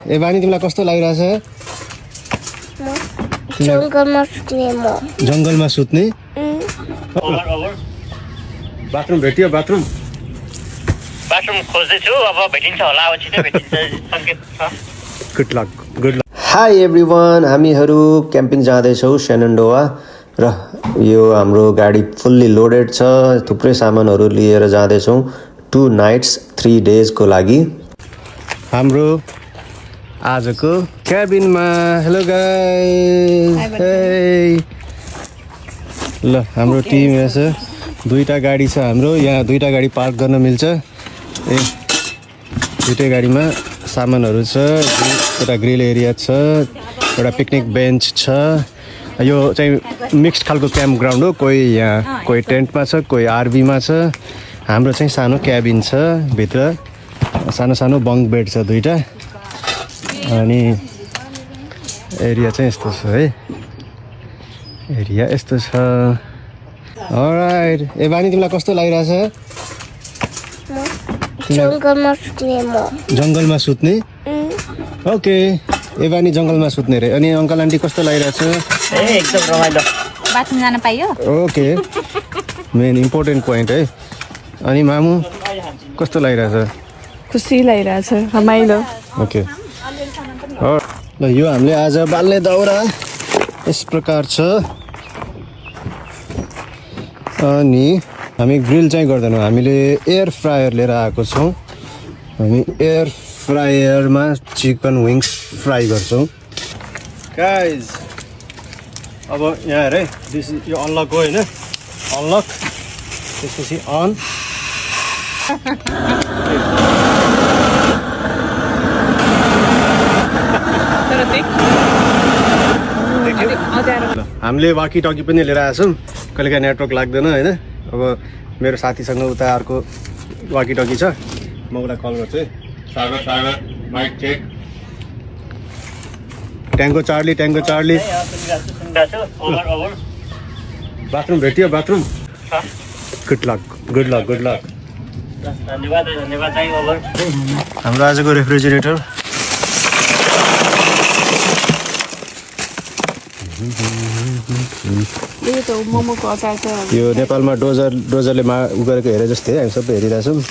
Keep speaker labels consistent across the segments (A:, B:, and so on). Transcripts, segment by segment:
A: ए बानी तिमीलाई कस्तो लागिरहेछ? जङ्गलमा सुत्ने बाथरुम भेटियो? बाथरुम
B: खोज्दैछु, अब भेटिन्छ होला, अब छिटो भेटिन्छ संकेत छ।
A: Good lock. हाई एभ्रिवान, हामीहरू क्याम्पिङ जाँदैछौँ सेनन्डोआ र यो हाम्रो गाडी फुल्ली लोडेड छ। थुप्रै सामानहरू लिएर जाँदैछौँ 2 नाइट्स 3 डेजको लागि हाम्रो आजको क्याबिनमा। हेलो गाइस, ल हाम्रो टिम यहाँ छ। 2टा गाडी छ हाम्रो, यहाँ 2टा गाडी पार्क गर्न मिल्छ। दुईटै गाडीमा सामानहरू छ। एउटा ग्रिल एरिया छ, एउटा पिकनिक बेन्च छ। यो चाहिँ मिक्स्ड खालको क्याम्प ग्राउन्ड हो। कोही यहाँ कोही टेन्टमा छ, कोही आरबीमा छ। हाम्रो चाहिँ सानो क्याबिन छ, भित्र सानो सानो बङ्क बेड छ 2टा। अनि एरिया चाहिँ यस्तो छ है, एरिया यस्तो छ। अलराइट, ए बानी तिमीलाई कस्तो लागिरहेछ? जङ्गलमा सुत्ने? ओके, ए बानी जङ्गलमा सुत्ने रे। अनि अङ्कल आन्टी कस्तो लागिरहेछ?
B: एकदम रमाइलो,
C: बाथरुम जान पाइयो।
A: ओके, मेन इम्पोर्टेन्ट पोइन्ट है। अनि मामु कस्तो लागिरहेछ?
D: खुसी लागिरहेछ, रमाइलो।
A: ओके, ल यो हामीले आज बाल्ने दाउरा यस प्रकार छ। अनि हामी ग्रिल चाहिँ गर्दैनौँ, हामीले एयर फ्रायर लिएर आएको छौँ। हामी एयर फ्रायरमा चिकन विङ्स फ्राई गर्छौँ। गाइज अब यहाँ हेर है, यो अनलक हो होइन, अनलक त्यसपछि अन। हामीले वाकी टकी पनि लिएर आएको छौँ, कहिलेकाहीँ नेटवर्क लाग्दैन होइन। अब मेरो साथीसँग उता अर्को वाकी टकी छ, म उसलाई कल गर्छु है। सागर माइक चेक। ट्याङ्को चार्ली। बाथरुम भेटियो? Bathroom good lock.
B: धन्यवाद।
A: हाम्रो आजको रेफ्रिजरेटर
D: मोमोको अचार छ।
A: यो नेपालमा डोजरले उ गरेको हेरे जस्तै हामी सबै हेरिरहेछौँ।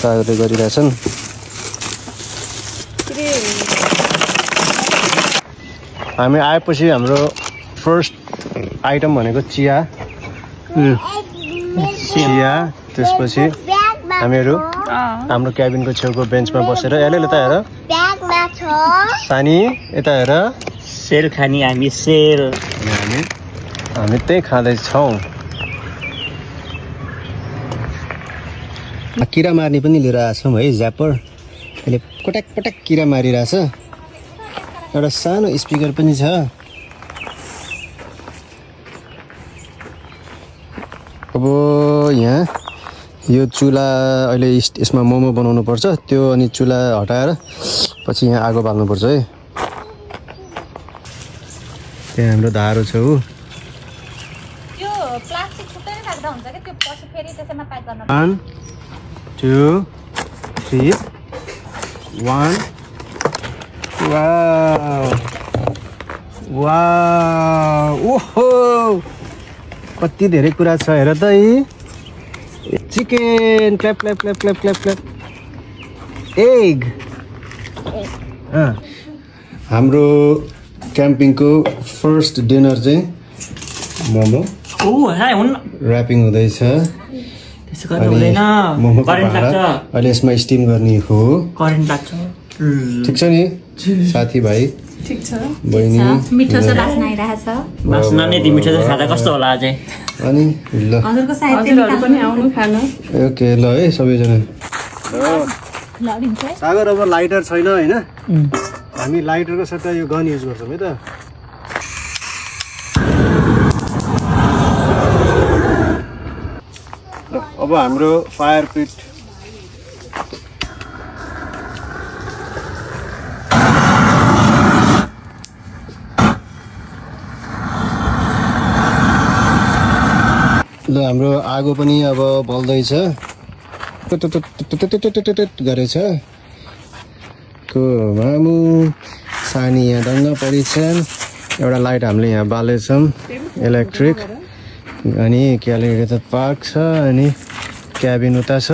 A: सागरले गरिरहेछन्। हामी आएपछि हाम्रो फर्स्ट आइटम भनेको चिया। त्यसपछि हामीहरू हाम्रो क्याबिनको छेउको बेन्चमा बसेर ल त हेर सानी, यता हेर
B: सेल खाने हामी सेल।
A: हामी त्यही खाँदैछौँ। किरा मार्ने पनि लिएर आएको छौँ है, ज्यापर। अहिले पटक किरा मारिरहेछ। एउटा सानो स्पिकर पनि छ। अब यहाँ यो चुला अहिले यसमा मोमो बनाउनु पर्छ, त्यो अनि चुला हटाएर पछि यहाँ आगो बाल्नुपर्छ है। त्यहाँ हाम्रो धारो छ हो। 1 2 3 1। वाउ, ओहो कति धेरै कुरा छ हेर त। Chicken clap. एग। हाम्रो क्याम्पिङको फर्स्ट डिनर चाहिँ मोमो ऱ्यापिङ हुँदैछ। मोमोको भाँडा अहिले यसमा स्टिम गर्ने हो। ठिक छ नि साथीभाइ?
D: ठिक छ।
A: बहिनी
C: मिठो छ, बास्ना आइरहेछ।
B: बास्ना नै मिठो छ, खाँदा कस्तो होला अझै?
A: अनि ल
C: हजुरको
D: हजुरहरू पनि आउनु खान।
A: ओके ल है सबैजना। सागर अब लाइटर छैन होइन, हामी लाइटरको सट्टा यो गन युज गर्छौँ है त। अब हाम्रो फायर पिट ल हाम्रो आगो पनि अब बल्दैछ, गरेछ। लाइटको मामु सानी यहाँ दङ्ग परिछन् एउटा लाइट हामीले यहाँ बालेछौँ इलेक्ट्रिक अनि क्यालिब्रेटेड पार्क छ अनि क्याबिन उता छ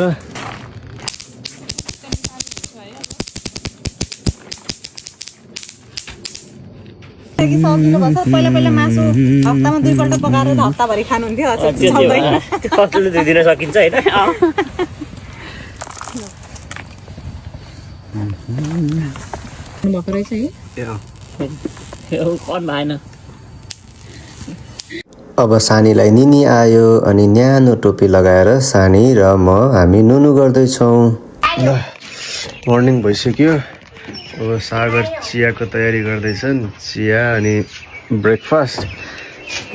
C: सजिलो भन्छ पहिला पहिला मासु हप्तामा 2 पल्ट पकाएर त हप्ताभरि खानुहुन्थ्यो
B: कतिले 2 दिन सकिन्छ हैन
C: भएको रहेछ है
B: कन भएन
A: अब सानीलाई निनी आयो अनि न्यानो टोपी लगाएर सानी र म हामी नुनु गर्दैछौँ मर्निङ भइसक्यो अब सागर चियाको तयारी गर्दैछन् चिया अनि ब्रेकफास्ट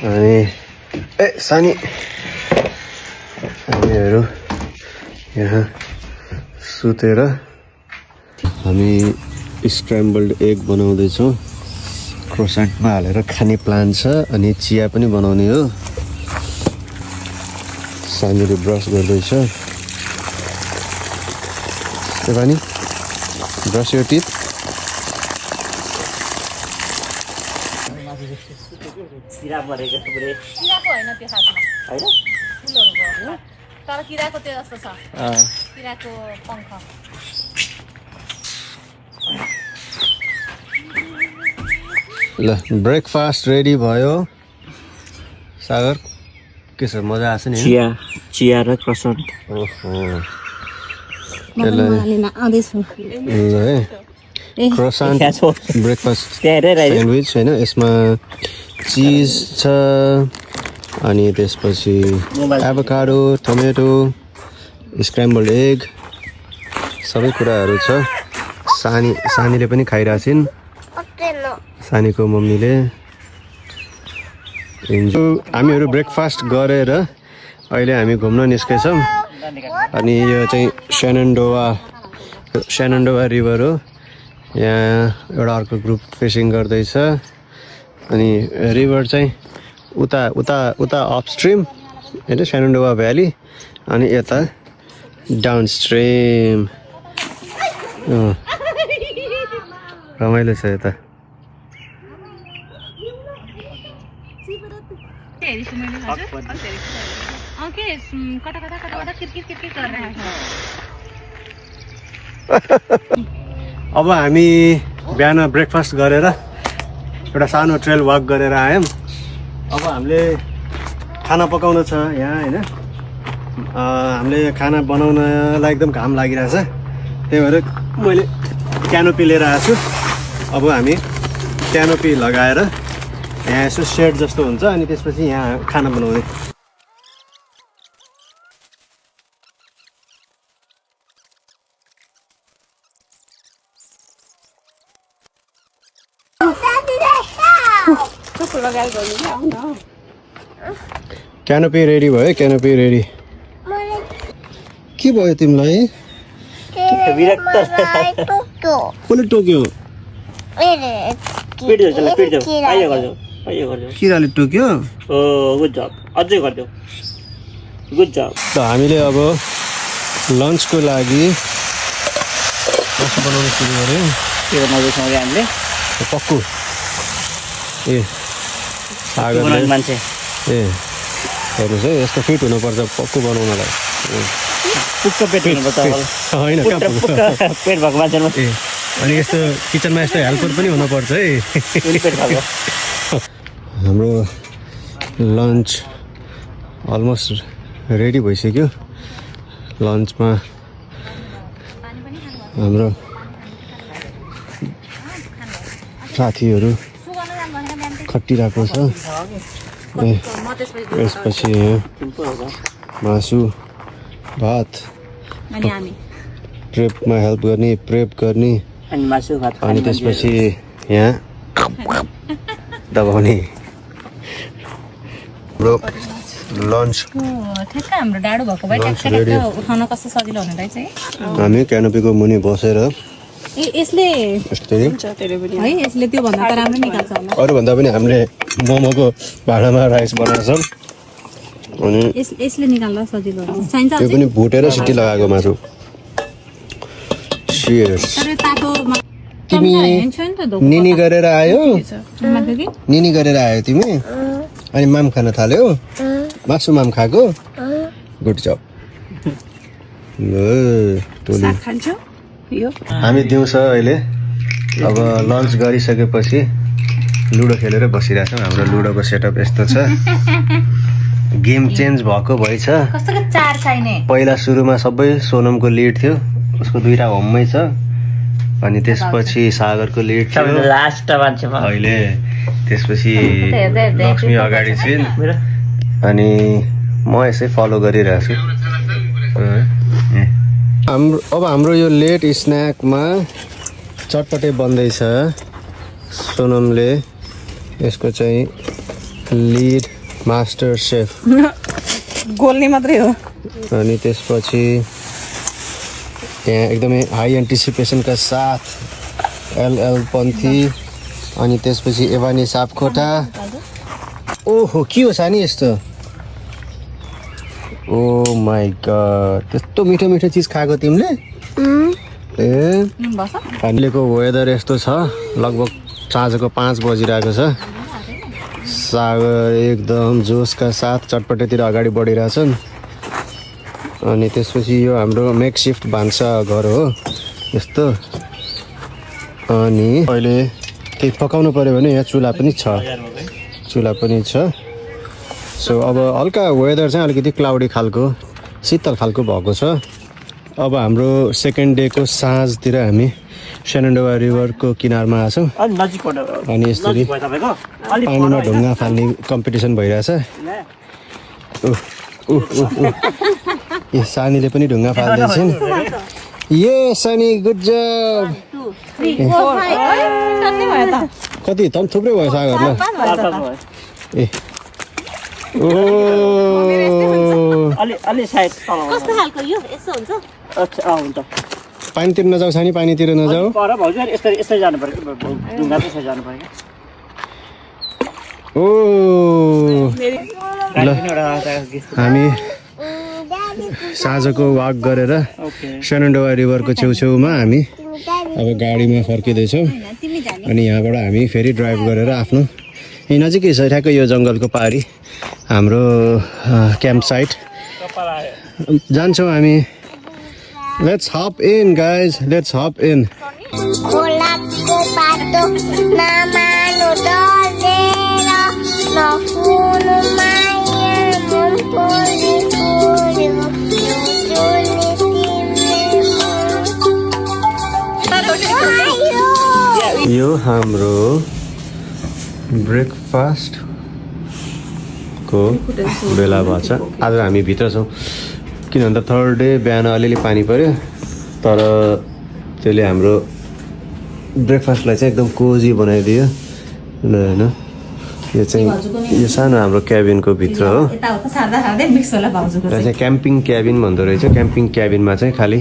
A: अनि सानी हामीहरू यहाँ सुतेर हामी स्क्रैम्बल्ड एग बनाउँदैछौँ क्रोसेन्टमा हालेर खाने प्लान छ अनि चिया पनि बनाउने हो सानीले ब्रस गर्दैछ स्टेफानी ब्रस योर टिथ
B: सिरा परेको पुरै
C: किराको होइन त्यो खासमा
B: हैन
C: फुलहरु भयो तर किराको त्यो जस्तो छ किराको पंख
A: ल ब्रेकफास्ट रेडी भयो सागर के छ मजा आछ नि
B: चिया र क्रसन्ट
A: ओहो
C: मलिना आउँदैछु
A: ल है क्रोसेन्ट ब्रेकफास्ट स्यान्डविच हैन यसमा चीज छ अनि त्यसपछि एभोकाडो टमेटो स्क्रैम्बल्ड एग सबै कुराहरू छ सानीले पनि खाइरहेछिन् सानीको मम्मीले हामीहरू ब्रेकफास्ट गरेर अहिले हामी घुम्न निस्केछौँ अनि यो चाहिँ स्यानन्डोवा रिभर हो यहाँ एउटा अर्को ग्रुप फिसिङ गर्दैछ अनि रिभर चाहिँ उता उता उता अपस्ट्रिम होइन स्यानन्डोवा भ्याली अनि यता डाउनस्ट्रिम रमाइलो छ यता अब हामी बिहान ब्रेकफास्ट गरेर एउटा सानो ट्रेल वाक गरेर आयौँ अब हामीले खाना पकाउनु छ यहाँ होइन हामीले खाना बनाउनलाई एकदम घाम लागिरहेछ त्यही भएर मैले क्यानोपी लिएर आएको छु अब हामी क्यानोपी लगाएर यहाँ यसो सेड जस्तो हुन्छ अनि त्यसपछि यहाँ खाना बनाउने क्यानोपी रेडी भयो क्यानोपी रेडी के भयो तिमीलाई कसले टोक्यो किराले टोक्यो
B: गुड जब अझै गरिदेऊ गुड जब
A: त हामीले अब लन्चको लागि कस्तो बनाउनु सुरु गऱ्यौँ
B: के बनाउँदैछौँ हामीले
A: पक्कु ए
B: बनाउने मान्छे
A: ए हेर्नुहोस् है यस्तो फिट हुनुपर्छ पक्कु बनाउनलाई
B: पुक्क पेट हुनुपर्छ
A: होइन कहाँ पुग्छ
B: पेट भएको मान्छेमा
A: ए अनि यस्तो किचनमा यस्तो हेल्पर पनि हुनुपर्छ है
B: पेट भएको
A: हाम्रो लन्च अलमोस्ट रेडी भइसक्यो लन्चमा हाम्रो साथीहरू खटिरहेको छ यसपछि मासु भात प्रेपमा हेल्प गर्ने प्रेप गर्ने
B: अनि मासु भात
A: अनि त्यसपछि यहाँ दबाउने हाम्रो लन्च
C: ठ्याक्क हाम्रो डाडो भएको भए
A: लन्च
C: ठ्याक्क
A: रेडी
C: ठ्याक्क उठाउन कस्तो सजिलो हुने रहेछ है
A: हामी क्यानोपीको मुनि बसेर
C: यसले
A: यस्तै
C: है यसले त्यो भन्दा त राम्रो निकाल्छ होला
A: अरूभन्दा पनि हामीले मोमोको भाँडामा राइस बनाउँछौँ अनि
C: यसले निकाल्दा सजिलो हुन्छ चाहिन्छ
A: त्यो पनि भुटेर सिटी लगाएको मासु
C: तर तातो
A: तिमी निनी गरेर आयो निनी गरेर आयो तिमी अनि माम खान थाल्यौ मासु माम खाएको गुड जब हामी दिउँसो अहिले अब लन्च गरिसकेपछि लुडो खेलेर बसिरहेछौँ हाम्रो लुडोको सेटअप यस्तो छ गेम चेन्ज भएको भएछ पहिला सुरुमा सबै सोनमको लिड थियो उसको 2टा होममै छ अनि त्यसपछि सागरको लिड थियो
B: लास्ट मान्छे
A: अहिले त्यसपछि लक्ष्मी अगाडि छिन् अनि म यसै फलो गरिरहेछु अब हाम्रो यो लेट स्न्याकमा चटपटे बन्दैछ सोनमले यसको चाहिँ लिड मास्टर सेफ
C: गोल्ने मात्रै हो
A: अनि त्यसपछि त्यहाँ एकदमै हाई एन्टिसिपेसनका साथ एलएल पन्थी अनि त्यसपछि एभानी सापकोटा ओहो के हो सानी यस्तो ओ माई गड त्यस्तो मिठो मिठो चिज खाएको तिमीले ए अहिलेको वेदर यस्तो छ लगभग साँझको 5 बजिरहेको छ सागर एकदम जोसका साथ चटपटेतिर अगाडि बढिरहेछन् अनि त्यसपछि यो हाम्रो मेक सिफ्ट भान्सा घर हो यस्तो अनि अहिले केही पकाउनु पर्यो भने यहाँ चुल्हा पनि छ सो अब हल्का वेदर चाहिँ अलिकति क्लाउडी खालको शीतल खालको भएको छ अब हाम्रो सेकेन्ड डेको साँझतिर हामी सेनन्डोवा रिभरको किनारमा आछौँ अनि यसरी पानीमा ढुङ्गा फाल्ने कम्पिटिसन भइरहेछ ए सानीले पनि ढुङ्गा फाल्दैछन् ये सानी गुड जब कति त थुप्रै भयो सागरमा ए ओ पानीतिर नजाऊ सानी पानीतिर नजाऊ ओ ल हामी साँझको वाक गरेर सेनन्डोवा रिभरको छेउछेउमा हामी अब गाडीमा फर्किँदैछौँ अनि यहाँबाट हामी फेरि ड्राइभ गरेर आफ्नो यही नजिकै छ ठ्याक्कै यो जङ्गलको पारी हाम्रो क्याम्प साइट जान्छौँ हामी let's hop in guys let's hop in
E: खोलाको बाटो नमानु डरेर नफुनु माया मन परि
A: यो हाम्रो ब्रेकफास्टको बेला भएछ आज हामी भित्र छौँ किन भन्दा थर्ड डे बिहान अलिअलि पानी पऱ्यो तर त्यसले हाम्रो ब्रेकफास्टलाई चाहिँ एकदम कोजी बनाइदियो होइन यो चाहिँ यो सानो हाम्रो क्याबिनको भित्र हो चाहिँ क्याम्पिङ क्याबिन भन्दो रहेछ क्याम्पिङ क्याबिनमा चाहिँ खालि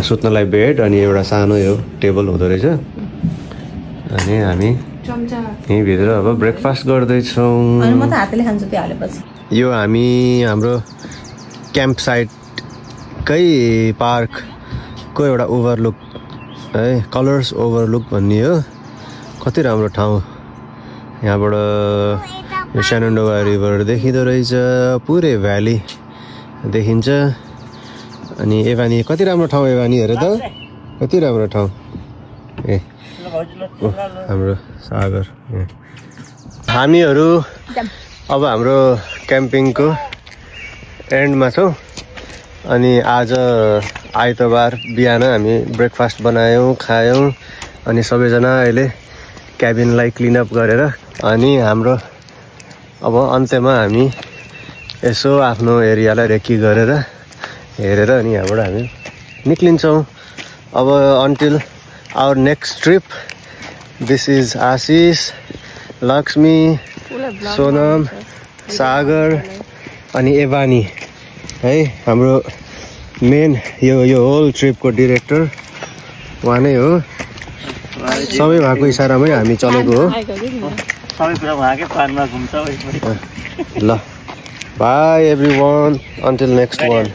A: सुत्नलाई बेड अनि एउटा सानो यो टेबल हुँदो रहेछ अनि हामी यहीँभित्र अब ब्रेकफास्ट गर्दैछौँ यो हामी हाम्रो क्याम्प साइटकै पार्कको एउटा ओभरलुक है कलर्स ओभरलुक भन्ने हो कति राम्रो ठाउँ यहाँबाट यो सेनन्डोवा रिभर देखिँदो रहेछ पुरै भ्याली देखिन्छ अनि एभानी कति राम्रो ठाउँ एभानी हेर त कति राम्रो ठाउँ ए हाम्रो सागर हामीहरू अब हाम्रो क्याम्पिङको एन्डमा छौँ अनि आज आइतबार बिहान हामी ब्रेकफास्ट बनायौँ खायौँ अनि सबैजना अहिले क्याबिनलाई क्लिनअप गरेर अनि हाम्रो अब अन्त्यमा हामी यसो आफ्नो एरियालाई रेकी गरेर हेरेर अनि यहाँबाट हामी निक्लिन्छौँ अब until our next trip this is Ashish Lakshmi Sonam Sagar अनि एभानी है हाम्रो मेन यो होल ट्रिपको डिरेक्टर उहाँ नै हो सबै उहाँको इसारामै हामी चलेको हो ल by every one until next one